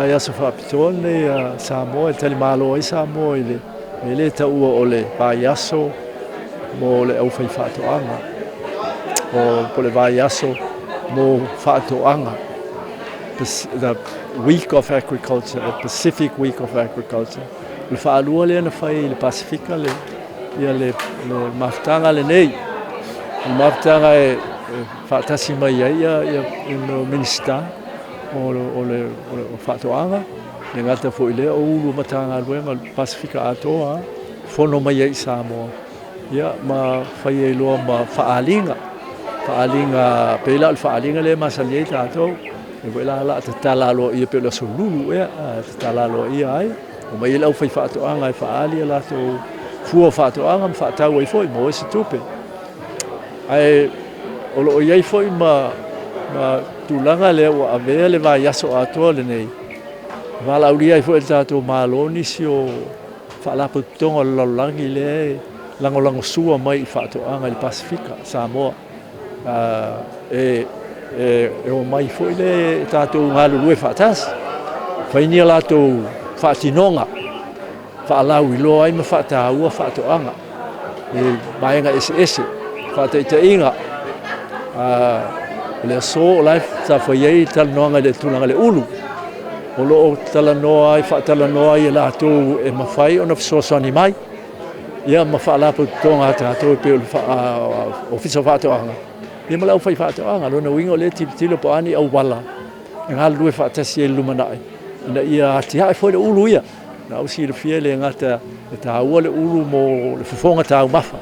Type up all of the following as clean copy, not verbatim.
vaiaso faapitoa lenei a Samoa e talimalo ai Samoa i le mea lea e taua o le vaiaso mo le aufaifaatoaga, po o le vaiaso mo faatoaga, the Week of Agriculture, the Pacific Week of Agriculture. O le faalua lea na fai i le Pasefika le, ia le, le mafutaga lenei. O le mafutaga e faatasi mai ai ia, ia, ia Minisita o, o, le, o, le, o faatoaga, le gata foi lea o ulu o Matagaluega o le Pasefika atoa, fono mai ai i Samoa, ia ma fai ai loa ma faaaliga, faaaliga pei la o le faaaliga lea e masani ai tatou, e foi la la tatala aloaia pei o le aso lulu ea, tatala aloaia ai, omai ai le aufaifaatoaga e faaali a latou fua o faatoaga ma faatau ai foi, maua ai se tupe. Ae o lo o i ai foi ma, ma tulaga lea ua avea le vaiaso atoa lenei, valaaulia ai foi e le tatou Malo nisi o Faalapotopotoga o le Lalolagi lea e lagolagosua mai i faatoaga i le Pasefika, Samoa. E, e, e omai foi le tatou galulue faatasi, fai ni a latou faatinoga, faalauiloa ai ma faataua faatoaga i vaega eseese, faataitaiga, o le aso o la e sa fai ai talanoaga i le tulaga i le ulu, o lo o talanoa ai, faatalanoa ai e latou e mafai ona fesoasoani mai, ia ma faalapotopotoga a tatou e pei o le Ofisa o Faatoaga, ia ma le aufaifaatoaga. O lona uiga o lea e tilotilo po o a ni auala e galulue faatasi ai i le lumanai, ina ia atiae foi le ulu ia. Na ou silafia e le gata e taua le ulu mo le fofoga taumafa,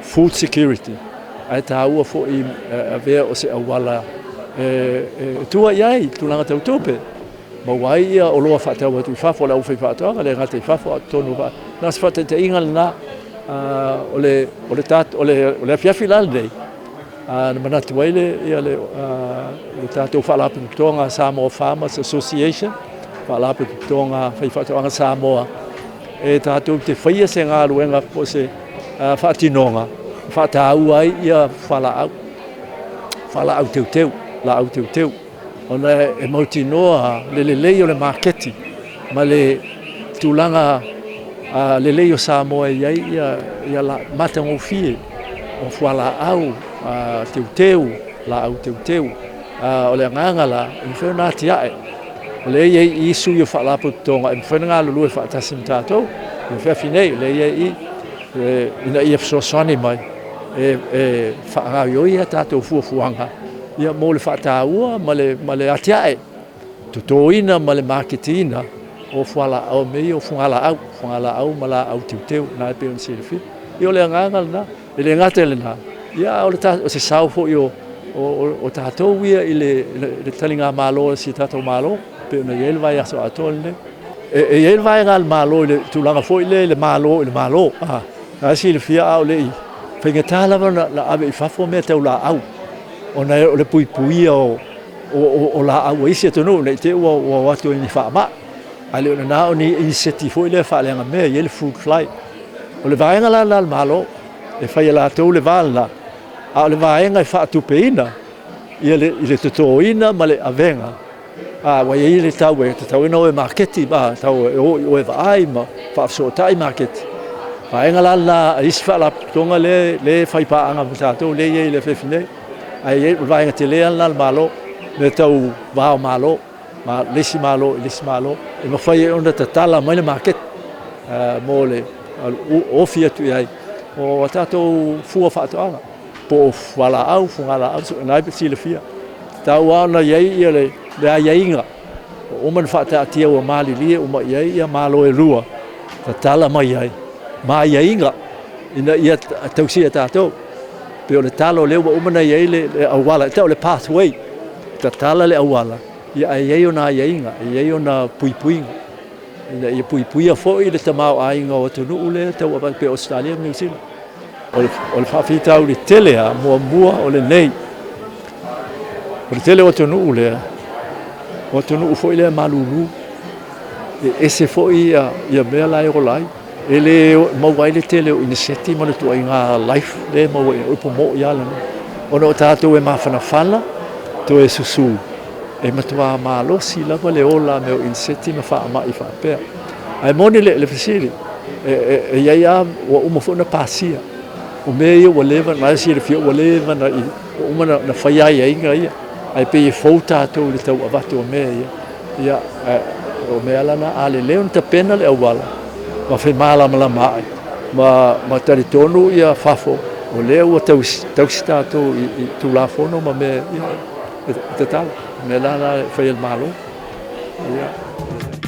food security, ae taua foi e avea o se auala e tua i ai i tulaga tau tupe, maua ai ia oloa faatau atu i fafo a le aufaifaatoaga, le gata i fafo a o totonu. Na o se faataitaiga lena. O le, o le, o le, o le afiafi la lenei, na manatu ai le, ia le, le tatou Faalapotopotoga Samoa Farmers Association, Faalapotopotoga Faifaatoaga Samoa, e tatou te faia se galuega po o se faatinoga e faataua ai ia fualaau, fualaau teuteu, laau teuteu, ona e mautinoa le lelei o le maketi ma le tulaga lelei o Samoa e i ai ia, ia la, matagofie o fualaau teuteu, laau teuteu. O le agaga la, e mafai ona atiae. O lea e i ai i i sui o faalapotopotoga e mafai ona galulue faatasi ma tatou i le afiafi nei, o lea e i ai i i ina ia fesoasoani mai e, e faagaoioi a tatou fuafuaga ia mo le faataua ma le, ma le atiae, totoina ma le maketiina o fualaau, mea ia o fugalaau, fugalaau ma laau teuteu, na e pei ona silafia. Ia o le agaga lena. E le gata i lena, ia a o, le ta, o se sao foi o, o, o tatou ia i le, le taligamalo a si tatou Malo, pei ona i ai le vaiaso atoa lenei. E, e i ai le vaega a le Malo i le tulaga foi lea i le Malo i le Malo. A, na silafia a o le i faigata lava na, na ave i fafo mea tau laau, ona o le puipuia o, o, o, o laau a isi atunuu, ne i te i ua, ua o atu ai ni faamai. Ae le o lena o ni iniseti foi lea faaleaga mea, e i ai le fruit fly. O le vaega la lena a le Malo, e fai e latou le va lena, a o le vaega e faatupeina ia le, i le totoina ma le avega, a ua i ai le tau e tatau ai ona o e maketi, ma tau e o i o e vaai ma faafesootai maketi. Vaega la lena a isi faalapotopotoga lea, lea e fai paaga ma tatou lea e i ai i le afiafi nei. Ae i ai o le vaega tele lava lena a le Malo, mea tau va o Malo. ma le isi Malo i le isi Malo, e mafai ai ona tatala mai le maketi mo le ofi atu i ai o a tatou fua faatoaga, po o fualaau, fugalaau, na e silafia. Tatau lava ona i ai ia le, le aiaiga ua uma ona faataatia ua malilie uma i ai ia Malo e lua, tatala mai ai ma aiaiga ina ia tausia e tatou. Pei o le tala o lea ua uma ona i ai le, le auala, e tau o le pathway, tatala le auala, ia ae i ai ona aiaiga, e i ai ona puipuiga, ina ia puipuia foi le tamaoaiga o atunuu lea e tau avatu pei o Ausetalia ma Niu Sila. O le, o le faafitauli tele lava, muamua o lenei, o le tele o atunuu lea, o atunuu foi lea malulu, e ese foi ia, ia mea la e ola ai. E le maua ai le tele o iniseti ma le ituaiga life lea e maua i upu moni lava lena. Ona o tatou e mafanafana, toe susu. E matua malosi lava le ola a mea o iniseti ma faamai faapea. Ae moni le fesili, e i ai lava, ua uma foi ona pasia. O mea ia ua leva, na e silafia ua leva na, ua uma na fai aiaiga ia, ae pei e fou tatou i le tau avatu o mea ia. Ia, o mea la na, a lelei ona tapena le auala ma femalamalamaai ma, ma talitonu ia fafo, o lea ua tausi, tausi tatou i, i Tulafono ma mea, ia, e tatau. O mea la na e fai e le Malo. Ia.